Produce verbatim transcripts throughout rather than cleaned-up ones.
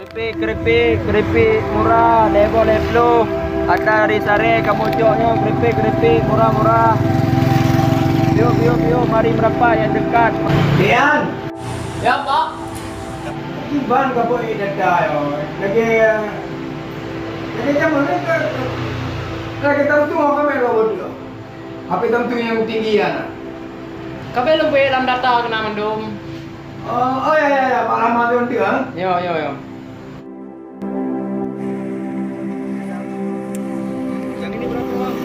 Keripik, keripik, keripik murah, lhèe boh lhèe ploh. Ata hari saré kamoe cok nyoe, keripik, keripik murah-murah. Yuk, yuk, yuk, mari merapat yang dekat. Dian! Ya, Pak. Iban ka beuet data nyoe. Lagèe, lagèe jameun ka, lagèe tam tuha ka meunan ka beuet. Apa tam tu nyang tinggi ya na? Ka bèk lôn beuet lam data keunan mandum. Oh, oh ya, ya, ya, Pak Rahmat tu nanti, ha? Yo, yo, yo. Yang ini berapa, Bang?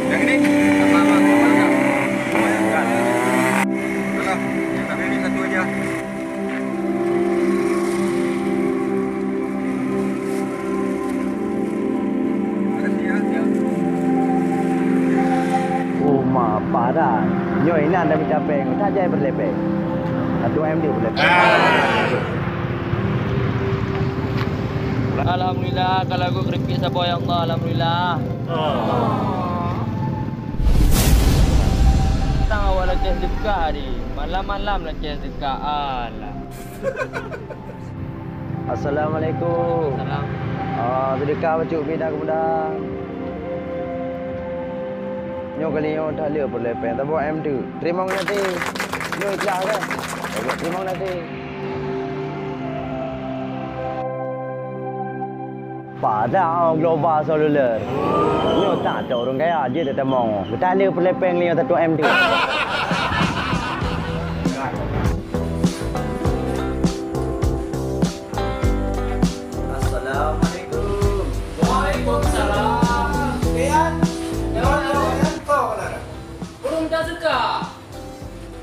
Yang ini? Apa, Bang? Berapa? Udah lah, yang ini satu aja. Uma padan. Nyoe inan dah mita péng, tak jai peureulèe péng. Satu M D peureulèe péng. Alhamdulillah, kalau aku keripik sabar ya Allah, alhamdulillah. Tang awak laceh sedekah tadi. Malam-malam laceh sedekah. Alah. Assalamualaikum. Salam. Ah, sedekah bacut bina kemudahan. Nyoe kali nyoe that le peureulèe péng. Tabok M tu. Terima kasih. Nyoe ikhlas kan? Tabok terima kasih. Pada global seluler. Nyoe tak ada ureueng kaya je tetemong. Kita le peureulèe péng lima satu M tu. Assalamualaikum. Waalaikumsalam. Lihat. Lihat. Lihat. Lihat. Lihat. Lihat.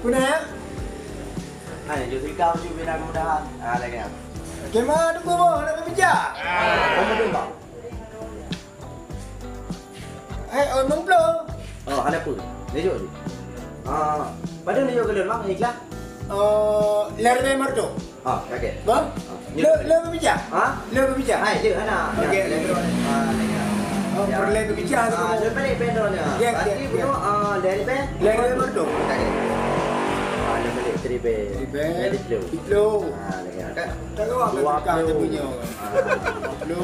Lihat. Hai, jeuet sika uji bina kemudahan. Ah, lagèe nyan. Kema tu kubu, nak berbija. Kamu tu, Bang? Eh, oh, enam puluh. Oh, hana pun. Nejok je. Ah, pada nejok ke dalam, Bang, ikhlas? Oh, lari dari Marto. Ah, okey. Bang? Ah, le, le berbija? Ha? Le berbija? Hai, le, hana. Okey. Hana. Ah, lagèe nyan. Oh, ya. Perlu berbija tu. Ah, le balik bendornya. Ya, ya, ya. Berarti bunuh, ah, lari dari? Lari dari Marto. Okey. Ah, le balik three band. Three band. Jadi flow. Di flow. Ah, lagèe nyan. Kan? Tak tahu apa dua puluh. Dua puluh. Ah. Dua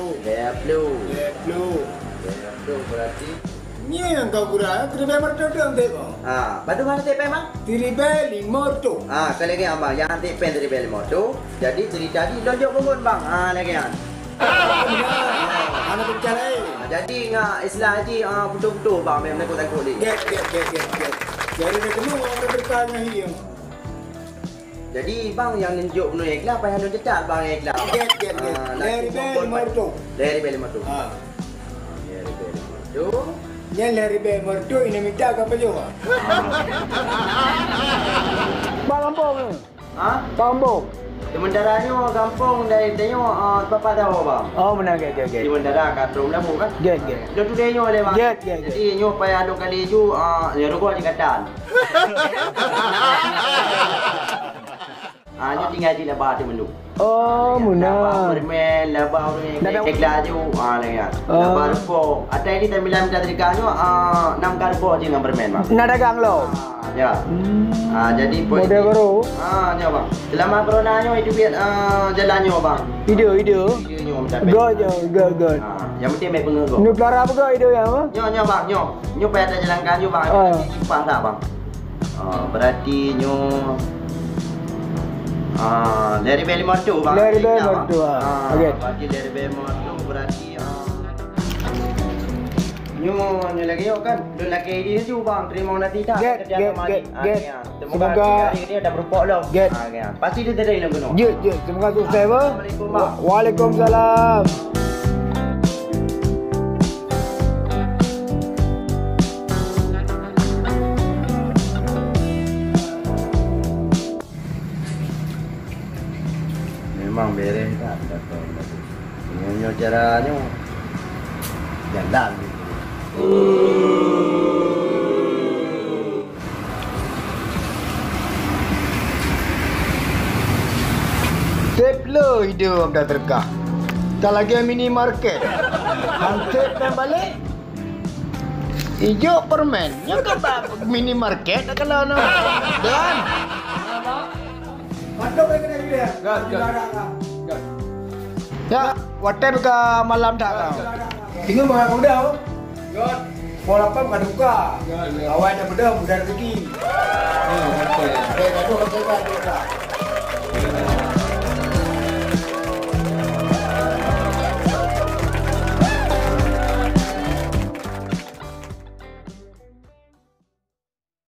puluh. Dua puluh. Dua puluh berarti. Nyoe nyang ka gura, three band Marto tu, Encik, Bang. Ah, batu mana three band, Bang? Three band lima ratus. Ah, sekali lagi, Abang, nyang three band, three band lima ratus. Jadi, cerita di lonjok bangun, Bang. Ah, lagèe nyan. Hana bicara lain. Ah, jadi, ngat istilah haji, ah, betul-betul, Bang, memang takut-takut ni. Get, get, get, get, get. Jadi, dia kena orang berkah dengan hiang. Jadi, bang nyang neunjok keunoe ikhlas, payah lôn catat bang nyang ikhlas. Get, get, get. Ah, lhèe ribèe limong reutôh. Lhèe ribèe limong reutôh. Ah. Lhèe ribèe limong reutôh. Nyan lhèe ribèe limong reutôh, inong mita ka pajoh, ah. Bak gampông ni? Ha? Bak gampông? Sementara nyoe gampông dari tanyoe, ah, Papa Dawa, bang. Oh, meunan, get, get, get. Sementara ka trôk lampu kan? Get, get. Dah tu dia nyoe lé, bang. Get, get, get. Jadi nyoe payah lôn kali ju, ah, ya rugoe jikatan. Ah, nyoe tinggai cit laba teumenu. Oh, meunan. Laba permen, laba ureueng nyang ikhlas ju, ah, lagèe nyan. Oh. Laba rukok. Atai ni tamilam mita teuka nyoe, ah, nam ka rukok jih ngon permen, bang. Na dagang lom? Ah, ya. Hmm. Ah, jadi model baru. Ah, ya, bang. Selama corona nyoe itu biar, ah, jalan nyoe, bang. Ide, ide. Ide nyoe mita. Good, good, good. Ah, yang penting baik pengeugok. Ni pelara apa ide ya, bang? Nyoe, nyoe, bang, nyoe. Nyoe payah tajalankan ju, bang. Ah. Simpah that, bang. Ah, berarti nyoe, ah, lhèe ribèe limong reutôh, bang. Lhèe ribèe limong reutôh, ah. Ah, okey. Berarti lhèe ribèe limong reutôh, berarti, ah, nyoe, nyoe lagèe nyoe kan. Lôn lakèe idéh ju, bang. Terima kasih that. Get, get, get, get. Ah, ya. Semoga hari ini ada berpok lom. Get. Ah, ya. Pasti dia tadi lom kena. Jeuet, jeuet. Terima kasih, Ustaz, apa? Assalamualaikum, bang. Wa-, waalaikumsalam. Memang bereh that datang tadi. Nyoe, nyoe cara nyoe. Jalan gitu. Tep le ide Amda teuka. Ka lagèe minimarket. Han tep dan balek. Ijok permen. Nyoe ka bak minimarket kalau nyoe. Dan. Mantap, eh, kena juga. Gat, gat. Gat. Ya, watèe buka malam dah. Tinggal makan udah. Gat. Pukul lapan bukan buka. Gat, gat. Awai dah beda, mudah rezeki. Ya, betul. Eh, gaduh, gaduh, gaduh.